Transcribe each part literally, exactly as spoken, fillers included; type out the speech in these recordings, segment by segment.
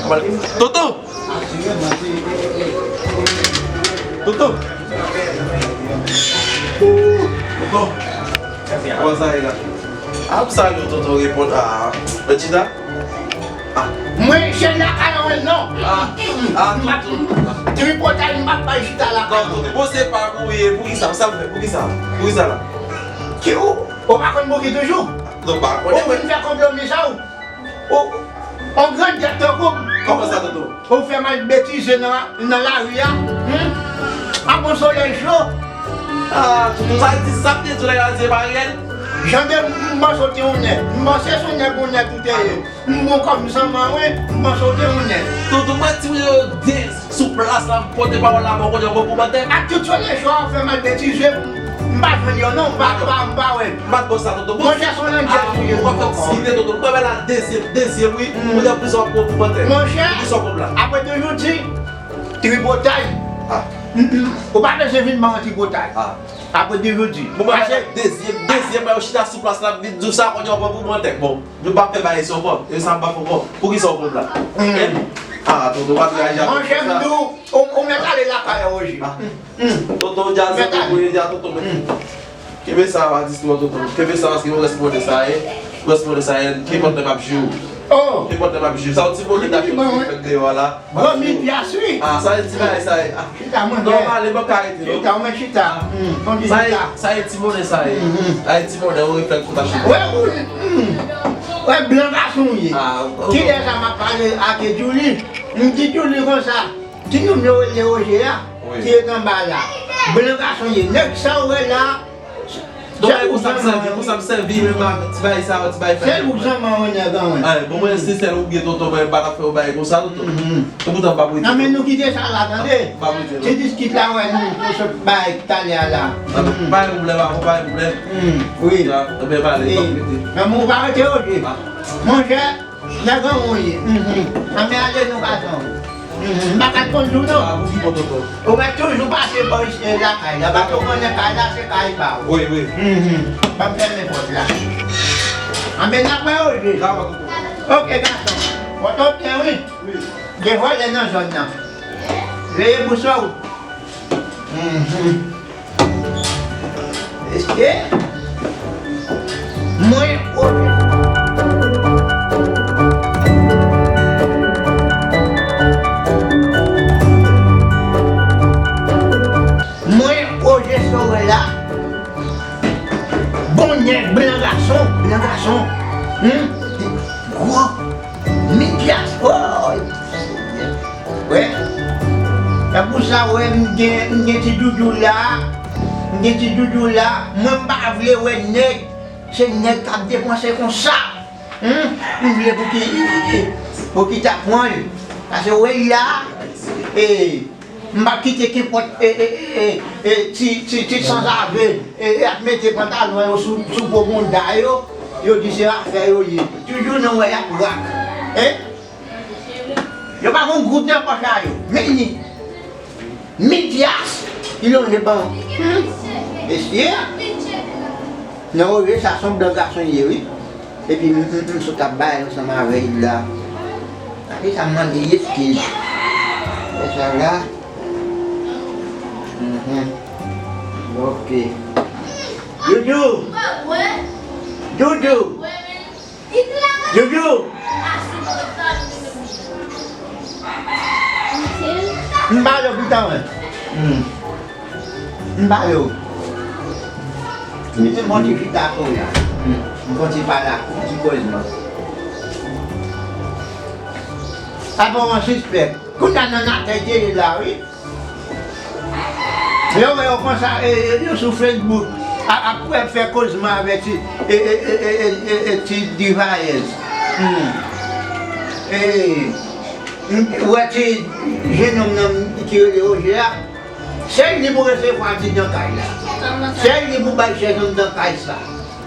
Toto! Toto! Toto! Kòman sa ye la? Ap salye w, Toto, reponn a, a, Bèchita? Ah. Mwen, se lakay mwen, non. Ah, ah, Toto. Tripotay, m ap bay chita lakay mwen. Bon, se pa pou ye, poukisa, sa m fè, poukisa, poukisa la? Ki ou? Ou pa konn Bouki toujou? Non, pa konnen. Ou vin fè konplo mizè ou? Ou, on grandèt tankou m. Kòman sa, Toto? Ou fè m al betize nan, nan lari a. Hmm? Ap on solèy cho. Ah, Toto, sa di, sa te di la, di Mariel? Jan de m panse w te on nèg. M panse se on nèg, on nèg ou te ye. M bon kòm zanman, wi. M panse w te on nèg. Toto, mwen di w yo de sou plas la, m pote pawòl la, mwen konnen w bon pou mantè. Ak tout solèy cho a, ou fè m al betize. M pa jwenn yo non, m pa, m pa, m pa wè. M pa t bon sa, Toto. Monchè, se on landjèl ou ye. Ou pa fè m site, Toto. M pa wè la dezyèm, dezyèm, wi. Ou gen plis w ap pran pou mantè. Monchè, apre de jodi, tripotay. Ah. Ou pa bezwen vin ban tripotay. Ah. Apre de jodi. Bon, mwen wè la dezyèm, dezyèm, mwen chita sou plas la, m vin di w sa, konnen w pran pou mantè. Bon, nou pa fè bagay sa ankò. E sa m pa fè ankò. Poukisa w pran la? Hmm. Ah, Toto, pa t reyaji ak sa. Monchè, m di w, ou, ou mèt ale lakay ou, Roger. Ah. Hmm. Tonton djaz, tonton, tonton, tonton. Hmm. Kenbe sa, atis mwen, tonton. Kenbe sa, paske mwen responde sa, e. Responde sa, e. Ki pòt nèg ap jwe ou? Oh. Ki pòt nèg ap jwe? Sa, yon ti monnen ta fèk deyò a la. Bon, mil pyas, wi. Ah, sa, e ti bagay, sa, e. Ah. Chita, mwen. Non, ale, mwen ka rete, non. Chita, mwen chita. Hmm. Sa, e, sa, e ti monnen, sa, e. Hmm. Sa, e ti monnen, yon reflèks pou ta chita. Wè, ou, hmm. Wè, blan gason, wi. Ah, kilè sa m ap pale ak Julie? M di Julie konsa. Timoun yo rele Roger a, wi, ki ret anba la. Blan gason ye. Nèg sa ou wè la, donk, se ou sa m sèvi, ou sa m sèvi, menm ak ti bagay sa yo, ti bagay fè. Se ou zanman ou nèg an, wi. Ay, bon, mwen, se sèl ou byen tonton, mwen, m pa t ap fè yon bagay konsa, tonton. Mhm. Epoutan, m p ap rete. Non, men nou kite sa la, tande. M p ap rete, non. Ti diskit la, wè, nou, nou sot bay talè a la. Ah, pa gen pwoblèm, pa gen pwoblèm. Hmm, wi. Ya, ebyen, m ale, m p ap rete. Nan men ou pa rete, Roger. Ah. Monchè, nèg an ou ye. Mhm. Anben ale nou gason. Mhm. M pa ka t konn di w non. Ah, ou di bon, tonton. Ou mèt toujou pase bò isit lakay la. Paske ou konnen kay la se kay pa ou. Wi, wi. Mhm. Ban m fèmen pòt la. Anben n ap wè, Roger. Dakò, tonton. Oke, gason. Pòt ou byen, wi. Wi. Gen vòlè nan zòn nan. Veye bouch ou. Mhm. Èske mwen oje, mwen oje sou la? Bon nèg, blan gason, blan gason. Hmm? Gwo. Mil pyas. Oh! Wè. Se pou sa, wè, m gen, m gen ti doudou la. M gen ti doudou la. Mwen, m pa vle wè nèg. Se nèg k ap depanse konsa. Hmm? M vle pou ki, pou ki ta pran l. Paske, wè, la, e, m p ap kite kenpòt, e, e, e, e, ti, ti, ti sanzave, e, e, ap mete pantalon yo sou, sou gwo bounda yo. Yo di se afè yo ye. Toujou nan wè y ap rak. Hein? Yo pa gon goud nan pòch a yo. Men ni. Mil pyas, li lonje ban. Hmm. Mesye. Nan oje sa, se yon blan gason li ye, wi. Epi m, m, m sot ap bay ansanm avè l la. Gade sa m mande l eskiz. Fè sa la. Mhm. Ok. Doudou. Doudou. Jojo! M pale w pou tan, wi. Hmm. M pale w. M di m fon ti chita ak ou la. Hmm. M fon ti pale ak ou, ti kozman. Apa w an sispèk. Kounye a nan atè te ye la, wi. Lè w wè yo konsa, e, e, yo sou Facebook, a, ap wè fè kozman avè ti, e, e, ti divayèz. Hmm. E, m, wè ti jennonm nan ki rele Oje a, se li pou resevwa ti nan kay la. Se li pou bay chèz anndan kay sa.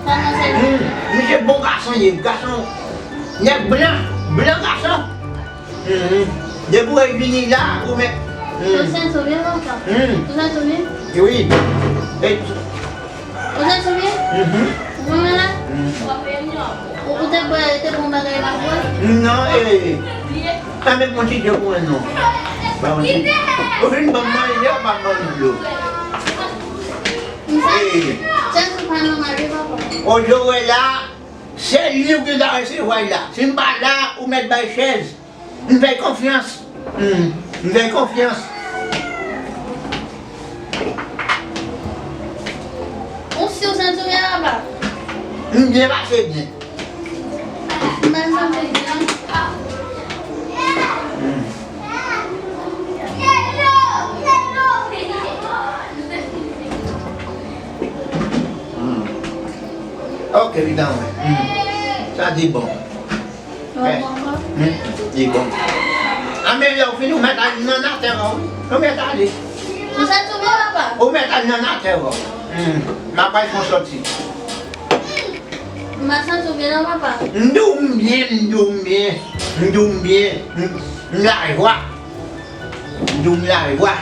Hmm, misye bon gason ye, gason nèg blan, blan gason. Hmm, depi w vini la, ou mèt. Hmm. Ou sèn sou mwen, papa? Hmm. Ou sèn sou mwen? Wi. E, ou sèn sou mwen? Mhm. Ou konn la? Hmm. Ou, ou te bwè, te bon bagay la bwè? Non, e. Sa menm yon ti dlo pou mwen non. Ba yon ti. Ou vin ban m manje, ou pa ban m dlo. Hey. Sa se pa nòmal wi, papa. O Joel la, se li ou gen ta resevwa la. Si m pa la, ou mèt bay chèz. M fè konfyans. Hmm. M fè konfyans. Ou si w santi w byen, papa? M byen pase byen. M pa santi w byen. Hmm. Hmm. Ok, li dan mwen. Hmm. Sa di bon. Wè. Hmm, li bon. A men lè w fini, ou mèt al nan atè a, wi. Ou mèt ale. Ou santi w byen, papa? Ou mèt al nan atè a. Hmm, m ap al fè yon sòti. M pa santi w byen non, papa. M di w m byen, m di w m byen. M di w m byen. M, m lajwa. M di w m lajwa.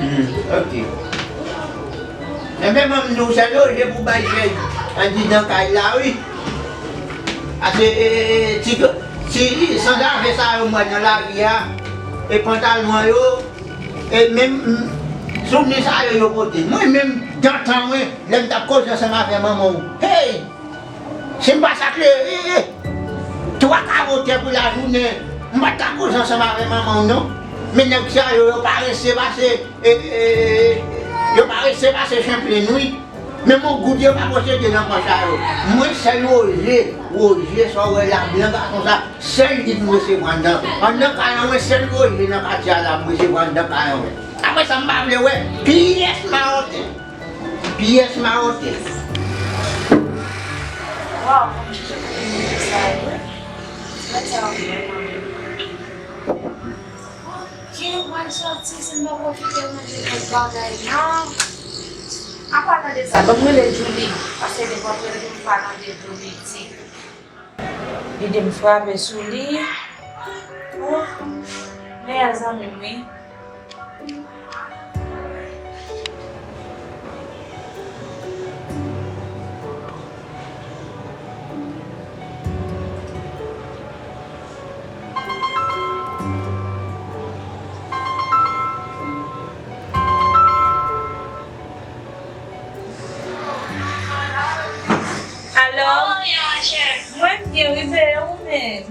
Hmm, ok. Enben, mwen, m di w sèl oje pou bay chèz andidan kay la, wi. Paske, e, e, e, ti, ti sanzave sa yo m wè nan lari a, e pantalon yo, e menm, m, souvni sa yo yo pote. Mwen menm, dan tan mwen, lè m t ap koze ansanm avè manman w, hey! Si m pa sa klere, e, e, twa karo tè pou lajounen, m pa t ka koze ansanm avè manman w non. Men nèg sa yo, yo parese pase, e, e, e, yo parese pase Chanplen wi. Menm yon goud yo pa posede nan pòch a yo. Mwen sèl Woje, Woje sa w wè la blan gason sa, sèl li m resevwa anndan. Anndan kay an mwen, sèl Woje nan katye a la m resevwa anndan kay an mwen. Apre sa m pa vle wè pyès mawote. Pyès mawote. Waw, mwen chèche pou mwen sa wi. Mwen sa vrèman byen. Ki mwen sòti si m pa pwofite manje kèk bagay non. An palan de sa, ban m rele Djouly, paske depi w ap rele m palan de Djouly di. Lide m frape sou li. Oh, meyè zanmi m wi. Alo? Mwen byen wi, men ou menm?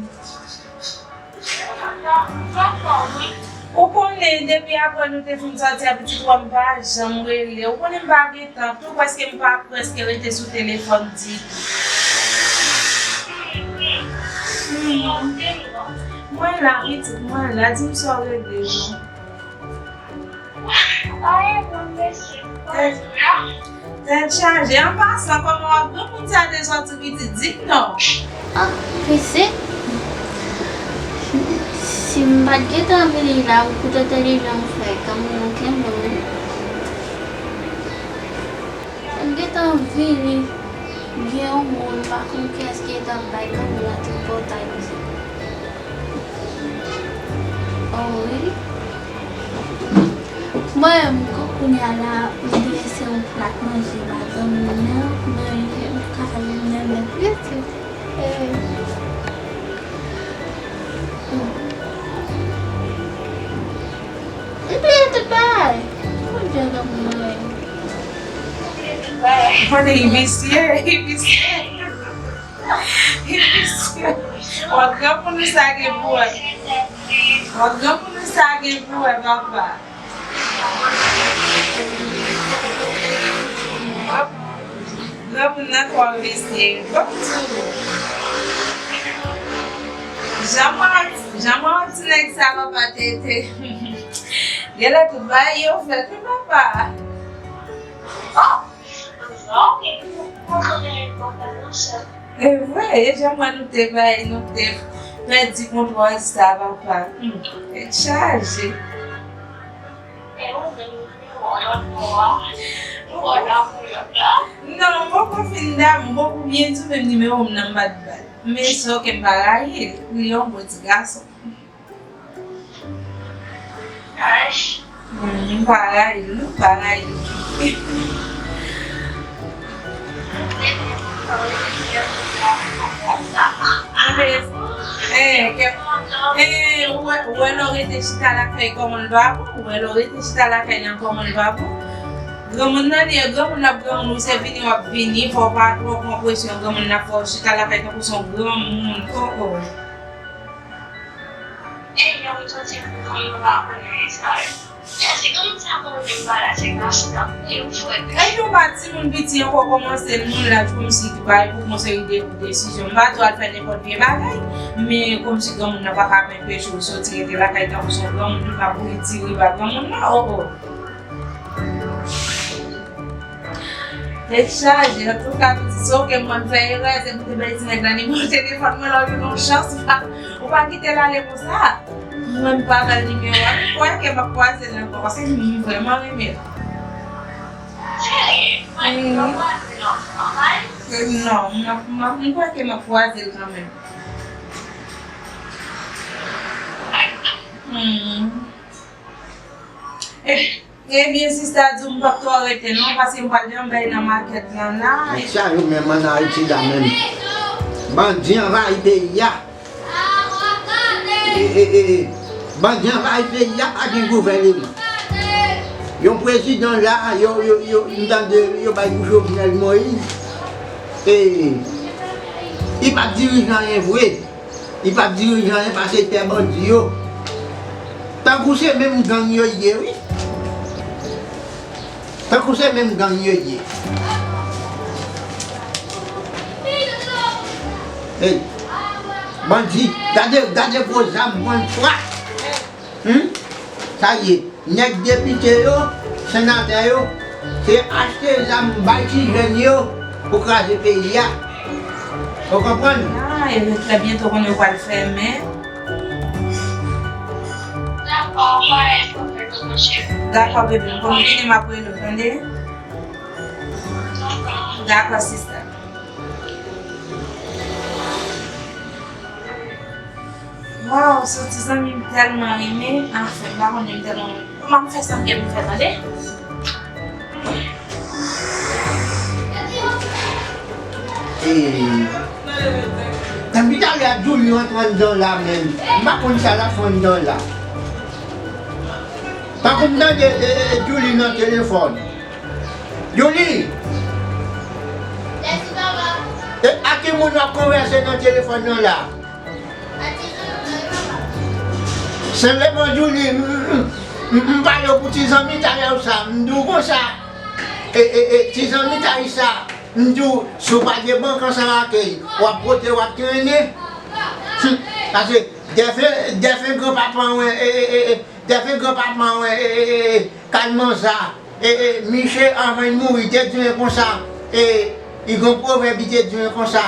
Ou konnen, depi apre nou te fin sòti a pitit ou a, m pa janm rele. Ou konnen m pa gen tan, tou prèske m pa prèske rete sou telefòn ditou. Hmm. Mwen la, pitit, mwen la, di m sa w regle non. Tèt, tèt chaje. An pasan, kòman w ap granmoun sa te sòti pitit? Di m non. Ah, mesye, si m pa t gentan vini la, ou koute entèlijan w fè, kanmenm ou kenbe w wi. M gentan vini, gen yon moun, m pa konn kiyès ki gentan bay kanmenm nan tripotay mesye. Oh wi. Mwen menm, kounye a la, m dwe se yon plat manje ba zanmi m nan, manje m ka jwenn nan nèt, mesye. Eh. M bliye tout bagay. Mon Dieu, nan mwen. Mwen li visye, li visye. Li visye. W ap granmoun sa gen pou wè. W ap granmoun sa gen pou wè, papa. Granmoun nan twò visye. Fòk di w. Jan mwen, jan mwen wè ti nèg sa papa te, te. Genlè tout bagay yo fèt wi papa. E vre, e jan mwen nou te bay, nou te pèdi kontwòl sa papa. Hmm, tèt chaje. Non, m poko fin damou, m poko byen di w menm nimewo m nan m pa t ba l. Men se oke, m pa rayi l. Li yon bon ti gason. Hmm, m pa rayi l, non, m pa rayi l. Anben, eh, Ou wè lè w rete chita lakay kòman l pa bon? Ou wè lè w rete chita lakay lan kòman l pa bon? Granmoun nan li ye, granmoun l ap granmoun, ou se vini w ap vini, fò w pa twò pran presyon granmoun nan, fò w chita lakay tankou se yon granmoun. Oh, oh. Ey, yon retanti pou moun yo pa konnen sa yo. Èske granmoun sa konnen m pa la, se gason k ap di m frè. Epi w pa timoun piti ankò, kòmanse moun laj kòmsi ki pa pou pran seri de desizyon. M pa di w al fè nenpòt vye bagay, men kòmsi granmoun nan pa ka anpeche w soti rete lakay tankou se yon granmoun, li pa pou retire ba granmoun nan. Oh, oh. Tèt chaje, antouka, pitit, se oke, mwen m fè erè, se pou te bay ti nèg la nimewo telefòn mwen, lè w jwenn yon chans, ou pa, ou pa kite l ale konsa. Mwen m pa ba l nimewo a, m kwè ke m ap kwaze l ankò, paske m vrèman renmen l. Serye? Mwen, mwen kwaze l ankò, anpil? Non, m ap, m ap, m kwè ke m ap kwaze l kanmenm. Hmm. Eh, Ebyen, sista di w m p ap twò rete non, paske m pral janbe nan makèt lan la. Nèg sa yo menm ann Ayiti la menm. Bandi anvayi peyi a. E, e, e, e. Bandi anvayi peyi a, pa gen gouvèneman. Yon prezidan la, yo, yo, yo, m tande yo bay pou Jovenel Moïse. E, li p ap dirije anyen vre. Li p ap dirije anyen pase tè bandi yo. Tankou se menm gang yo ye, wi. Tankou se menm gang yo ye. Hey, bandi, gade, gade gwo zam, pran twa. Hmm? Sa ye, nèg depite yo, senatè yo, se achte zam bay ti jèn yo pou kraze peyi a. Ou konprann? Ah, e trè byento konnen yo pral fèmen. Dakò, pa enpòte non, monchè. Dakò, bebe, m konn vini, m ap rele w, tande? Dakò, sista. Waw, se yon ti zanmi m tèlman renmen. Anfen, m pa konnen, m tèlman renmen. Kòman m fè sa m gen pou fè, tande? Ee, tanpri talè a Djouly rantre anndan la menm. M pa konn sa l ap fè anndan la. Tankou m tande, e, e, e, Djouly nan telefòn. Djouly! E, a ki moun w ap konvèse nan telefòn nan la? Senpleman, Djouly, m, m, m, m pale w pou ti zanmitay la sa. M di w konsa, e, e, e, ti zanmitay sa, m di w, si w pa gen bank ansanm ak li, w ap pote, w ap trennen. Hum, paske dèfen, dèfen granpapa mwen, e, e, e, e, dèfen granpapa mwen, e, e, e, e, Kalmanza, e, e, Miche, anvan l mouri, te di mwen konsa, e, li gen yon pwovèb, li te di mwen konsa.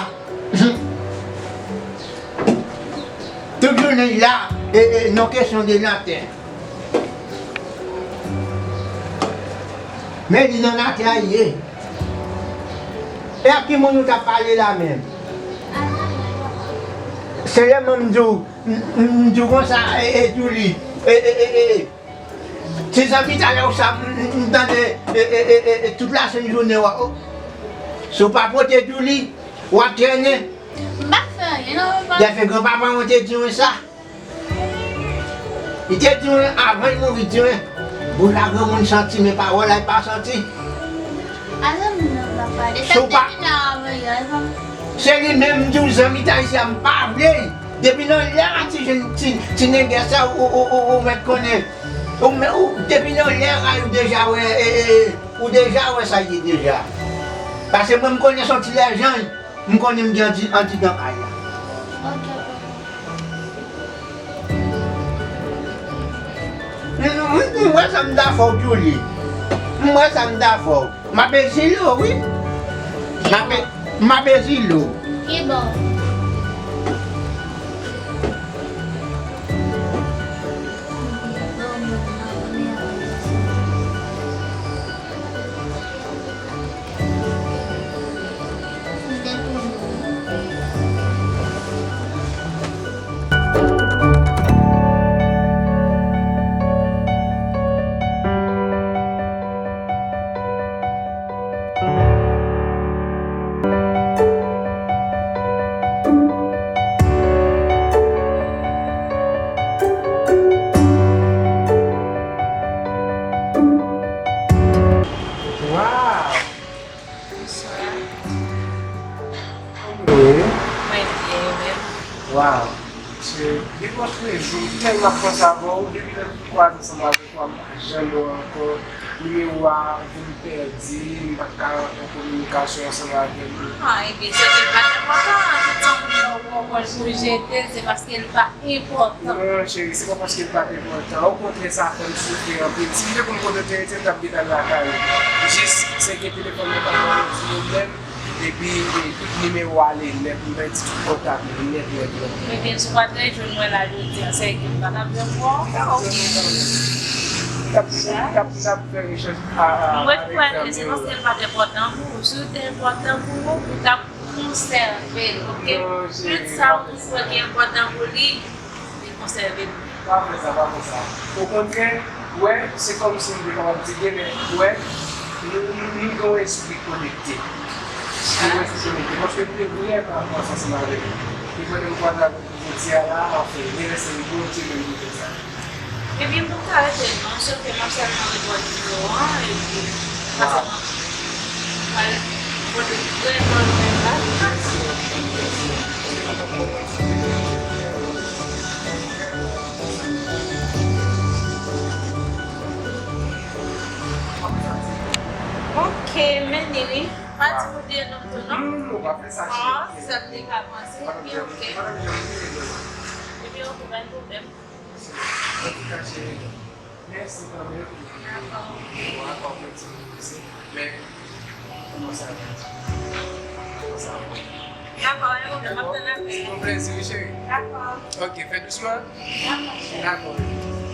Tout jounen l la, e, e, nan kesyon de latè. Men li nan latè a li ye. E ak ki moun ou t ap pale la menm? Serye, m di w, m, m, m di w konsa, e, e, Djouly, e, e, e, e, ti zanmi talè w sa, m, m, m tande, e, e, e, e, e, tout lasenn jounen w ap, o, si w pa pote Djouly, w ap trennen. M pa fè anyen, non, papa. Dèfen granpapa mwen te di mwen sa. Li te di mwen, avan l mouri, di mwen, bouch a granmoun santi, men pawòl la, li pa santi. A zanmi nan m ap pale. Si w pa, se li menm, m di w, zanmi tayisyen, m pa vle l. Depi nan lè a ti jèn, ti, ti nègè sa, ou, ou, ou, ou mèt konnen. Ou, ou, depi nan lè a, ou deja wè, e, e, e, ou deja wè sa l ye deja. Paske mwen, m konnen se yon ti lèjann. M konnen m gen anti, antidan kay la. Ok, papa. M, m, m wè sa m ta fè w, Djouly. M wè sa m ta fè w. M ap ezile w, wi. M ap e-, m ap ezile w. Ki bò? Waw, se depi w ap rele m, m tèlman ap panse avè w, depi lè m kwaze ansanm avèk ou a, m pa janm wè w ankò. Nimewo a vin pèdi, m pa t ka rantre an kominikasyon ansanm avè l. Ah, ebyen, se ke l pa t enpòtan. Tout sa moun yo wè w, w pran l pou jete, se paske l pa enpòtan. Non, cheri, se pa paske l pa t enpòtan. Okontrè, sa fè m soufri anpil. Si m te konn kote w te rete, m t ap gentan al lakay ou. Jis, se ke telefòn mwen pa t konn yon ti pwoblèm. Epi, e, tout nimewo ale nèt, m pèdi tout kontak li nèt, nèt, nèt. Ebyen, si w pa t rejwenn mwen la jodi a, se ke m pa t ap janm wè w ankò, ok. M t ap, m t ap, m t ap fè rechèch a, a, Mwen avèk kwè ke se paske l pa t enpòtan pou ou. Si l te enpòtan pou ou, ou t ap konsève l, ok? Non, cheri, tout sa moun kwè ki enpòtan pou li, li konsève l. Pa fè sa, pa fè sa. Okontrè, wè, se kòmsi m te kapab di, gen lè, wè, nou, nou, nou gen yon espri konekte. Nou gen yon espri konekte. Paske m te vrèman ap panse ansanm avèk ou. E pandan m kwaze avèk ou jodi a la, anfen, gen lè se yon bon ti menm ki fè sa. Ebyen, m poko rete non, sèl ke m ap sèlman reprann nimewo an, epi m ap sèlman pral pote vrèman lwen la. Ok, men ni wi. Pa di ou te non tou non. Non, non, non, pa fè sa, cheri. Ah, se sa m te ka panse. Ebyen, ok. Ebyen, ok, pa gen pwoblèm. Antouka, cheri, mèsi kanmenm. Dakò. Bon, dakò, mèsi. Men, kòman sa va? Kòman sa va? Dakò, pa gen pwoblèm, m ap tann apèl la. Se yon plèzi, wi, cheri. Dakò. Ok, fè dousman. Dakò, cheri. Dakò.